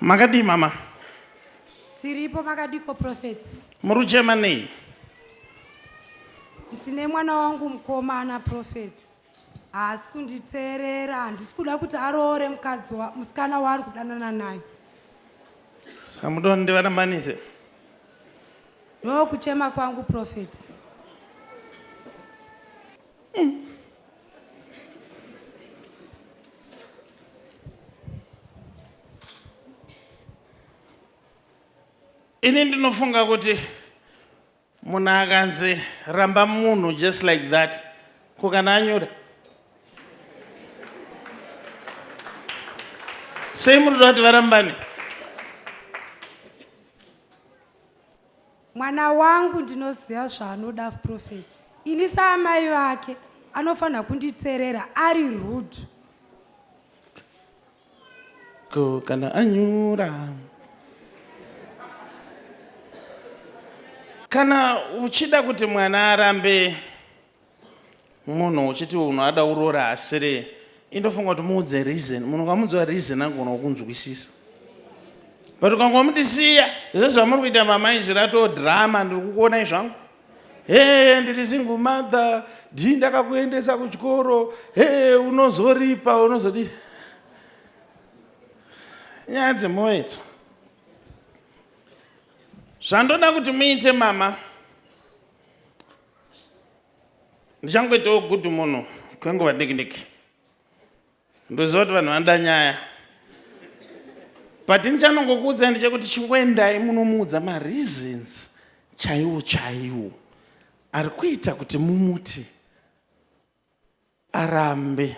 Makadii mama? Tiripo makadiko prophet. Muri kuchema nei? Ndine mwana wangu mukomana prophet. Haasi kunditeerera, handisi kuda kuti aroore mukadzi wa, musikana waari kudanana naye. Saka muda kuti ndivarambanise? Ndokuchema kwangu prophet. Ini ndinofunga kuti munhu akanzi ramba munhu just like that ko kana anyura sei muri kuda kuti varambane? Mwana wangu ndinoziva zvaanoda prophet. Ini saamai vake anofanira kunditerera ari rude. Ko kana anyura. Kana uchida kuti mwana arambe munhu uchiti unhu ada kuroora asiri indofunga kuti muudze reason munhu ukamuudza reason anogona kukunzwisisa but ukangomuti siya zvese zvamuri kuita mama izvi ratoo drama ndiri kukuonai zvangu hee ndiri single mother dii ndakakuendesa kuchikoro hee unozoripa unozodii nyaya dzemwoyo idzi zvandoda kuti muite mama ndichangoitawo good munhu kwenguva diki diki ndoziva kuti vanhu vanoda nyaya but ndichanongokuudzai ndechekuti chingoendai munomuudza mareasons chaiwo chaiwo ari kuita kuti mumuti arambe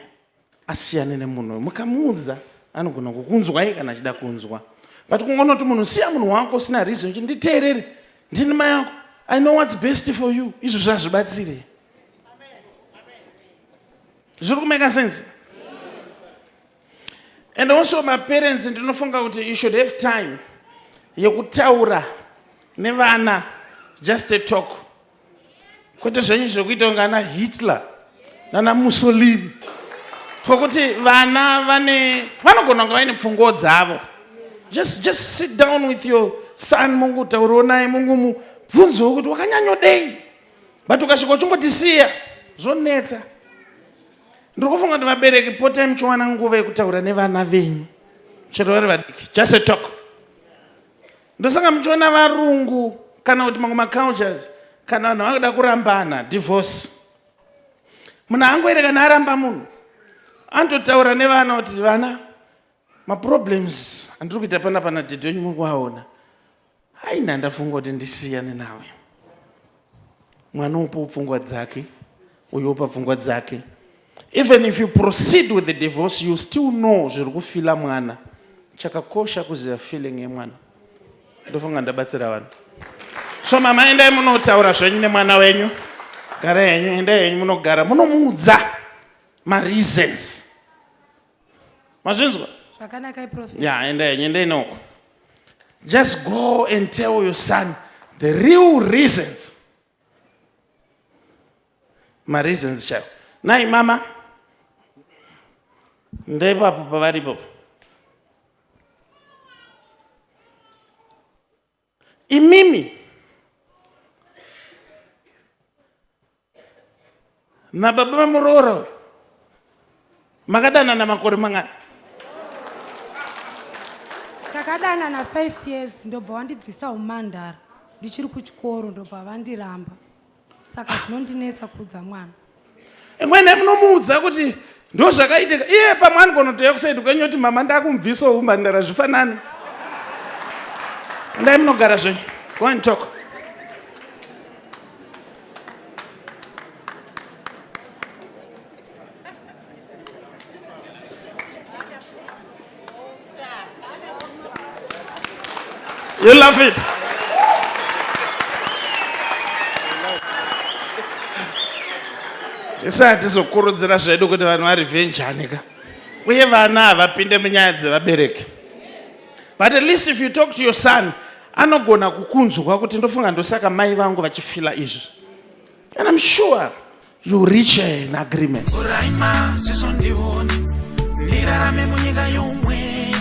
asiyane nemunhu uyu mukamuudza anogona kukunzwai kana achida kunzwa but kungonoti munhu siya munhu wako usina reason kuti nditeerere ndini mai yako i know what's best for you izvo zvazvibatsire zviri kumeka sense and also maparents ndinofunga kuti you should have time yekutaura nevana just a talk kwete zvenyu zvekuita kunge ana Hitler nana Mussolini twokuti vana vane vanogona kunge vaine pfungwa dzavo just, just sit down with your son mungotaurawo naye mungomubvunzewo kuti wakanyanyodei but ukasvika uchingotisiya zvonetsa ndiri kufunga kuti vabereki potai muchiwana nguva yekutaura nevana venyu chero vari vadiki just a talk Ndosaka muchiona varungu kana kuti mamwe macultures kana vanhu vakuda kurambana divorce munhu angoere kana aramba munhu anototaura nevana kuti vana maproblems andiri kuita pana pana dhidhi wenyu muri kuaona aina ndafunga kuti ndisiyane nawe mwana upo pfungwa dzake uyo upa pfungwa dzake even if you proceed with the divorce you still know zviri kufila mwana chakakosha kuziva feeling yemwana ndofunga ndabatsira vanhu so mama endai munotaura zvenyu nemwana wenyu gara henyu endai henyu munogara munomuudza mareasons mazvinzwa zvakanaka iprofet ya endai henyu endai noko just go and tell your son the real reasons mareasons chaiwo nai mama ndepapo pavari ipapo imimi nababa vamuroora uyu makadanana makore mangani Takadanana 5 years ndobva wandibvisa umandara ndichiri kuchikoro ndobva vandiramba saka zvinondinetsa kuudza mwana. Imwene munomuudza kuti ndozvakaitika iye pamwe anogona kusaidi kwenyu oti mama ndakumubvisawo umhandara zvifanane. Ndai munogara zvenyu. Go and talk. You love it. Tisati tizokurudzira zvedu kuti vanhu varevhenjane ka uye vana havapinde munyaya dzevabereki but at least if you talk to your son anogona kukunzwa kuti ndofunga ndosaka mai vangu vachifila izvi and i'm sure you reach an agreement. Uraima siso ndione ndirarame munyika yomwe.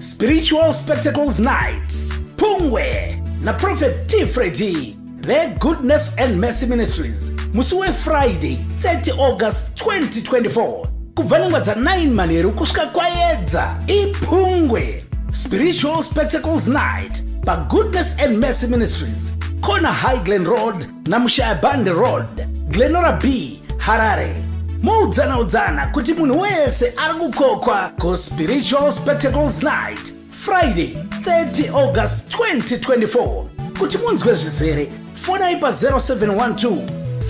Spiritual Spectacles Night, Pungwe naProphet T Freddy veGoodness and Mercy Ministries, musi weFriday 30 August 2024, kubva nenguva dza9 manheru kusvika kwaedza. Ipungwe Spiritual Spectacles Night paGoodness and Mercy Ministries, corner Highglen Road naMushaya Bande Road, Glenora B, Harare. Moudzana udzana kuti munhu wese ari kukokwa kuSpiritual Spectacles Night, Friday 30 August 2024. Kuti munzwe zvizere, fonai pa07 12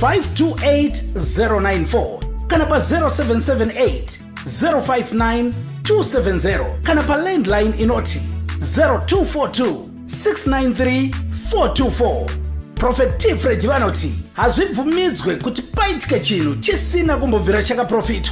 528 094 kana pa0778 059 270 kana palandline inoti 0242 693 424. Prophet T Fred vanoti hazvibvumidzwe kuti paitike chinhu chisina kumbobvira chakaprofitwa.